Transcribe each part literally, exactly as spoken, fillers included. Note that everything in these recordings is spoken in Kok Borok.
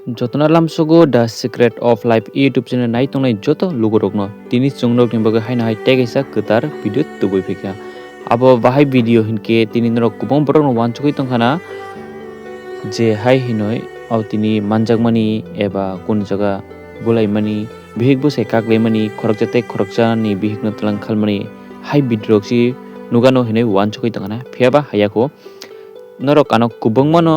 Jotona lamsogo The Secret of Life YouTube channel nai tongnai joto lugurokno tini chwng norokni bagwi haino hai tei kaisa kwtal video tubui phikha. Abo bahai video hinkhe tini norok kwbang borokno uansugwi tongkhana, je hai hinoi o tini manjakmani eba kun jaga bulaimani, bihik bwsai kaklaimani, khoroksa tei khoroksani bihikno tlang khalmani hai video rok si nugano hinoi uansugwi tongkhana, phiyaba hayakho. Norok ano kwbangmano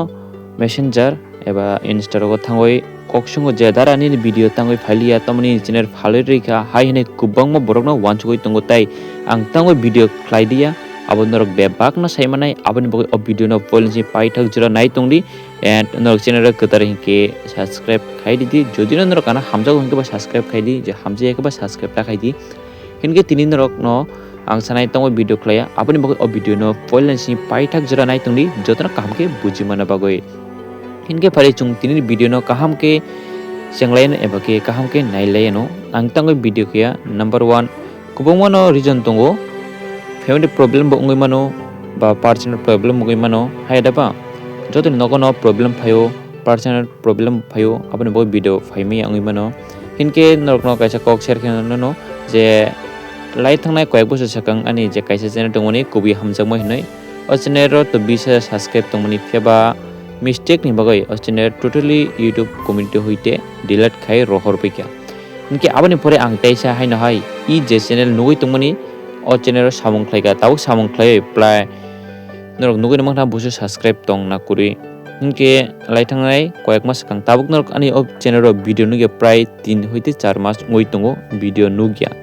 Messenger eba Insta rogo thangwi kok sungo je dara nini video tangwi phailiya, tamoni nini channel phalwi rwikha hai hinui kwbangma borokno uansugwi tongo, tai ang tangwi video khlai diya, abo norok bebakno sai manai. Aboni bagwi o video no poilani simi paithak jora nai tongdi, and norok channel o kwtal hinkhe subscribe khai didi, jodi no norok ano hamjago hinkhe ba subscribe khai di, je hamjaya khe ba subscribe ta khai di. Hinkhe tini norokno ang sanai tongo video khlaiya, aboni bagwi o video no poilani simi paithak jora nai tongdi, jotono kaham khe buji mana bagwi. Hinkhe phari chwng tini video no kaham khe chenglaiano eba khe kaham khe nailaiano. Ang tangwi video khe number one, kwbangmano reason tongo, family problem bo wngwi mano, ba personal problem wngwi mano, hai da ba jotoni nogo no problem phaio, personal problem phaio, aboni bagwi video phaimaya wngwi mano. Hinkhe norokno kaisa kok share khe nano je lai thangnai koyek bosor swkang ani je kaisa channel tongmani Kubui Hamjakma hinwi, o channel ro to bisa subscribe tongmani, phiyaba mistake ni bagwi o channel totally YouTube community hoite delete khai rohor phaikha. Hinkhe aboni pore ang teisa haino hai i je channel nugwi tongmani, o channel o samung khlaikha, tabuk samung khlaiwi plai norok nugwi mankha busu subscribe tong na kwrwi. Hinkhe lai thangnai koyek mas swkang tabuk norok ani o channel o video nugya prai tin hoite char mas wngwi tongo video nugya.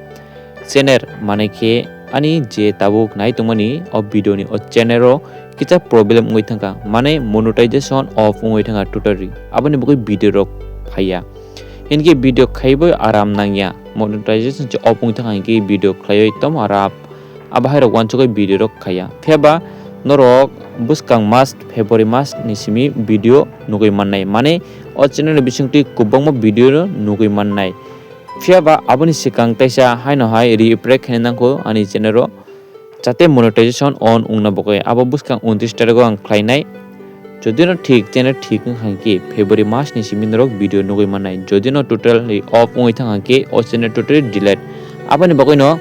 Channel mane khe ani je tabuk nai tongmani o video ni o channel o kisa problem wngwi thangkha, mane monetization off wngwi thangkha totally, aboni bagwi video rok phaiya. Hinkhe video khaibo aram nangya, monetization se off wngwi thangkha hinkhe video khlaiwi tamo aram. Abo hai rok uansugwi video rok khaiya. Phiyaba norok bwskang mas February mas ni simi video nugwi mannai, mane o channel ni bisingtwi kwbangma video no nugwi mannai. Phiyaba aboni swkang teisa haino hai react khaina nangkho ani channel o, jate monetization on wngna bagwi. Abo bwskang untris tarikgo ang khlainai. Jodi no thik channel thik wngkha hinkhe February mas ni simi norok video nugwi mannai. Jodi no totally off wngwi thangkha hinkhe o channel totally delete. Aboni bagwi no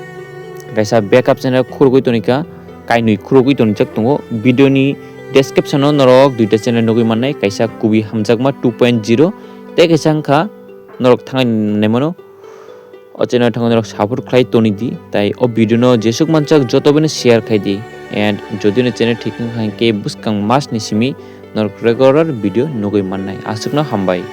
kaisa backup channel khurugwi tonikha, kainwi khurugwi tonijak tongo. Video ni description o norok duita channel nugwi mannai, kaisa Kubui Hamjakma two point zero tei kaisa wngkha norok thangwi naimano. O channel thangwi norok support khlai toni di, tai o video no jesuk manchak joto bai no share khai di, and jodi no channel thik wngkha hinkhe bwskang mas ni simi norok regular video nugwi mannai. Aswkno hambai.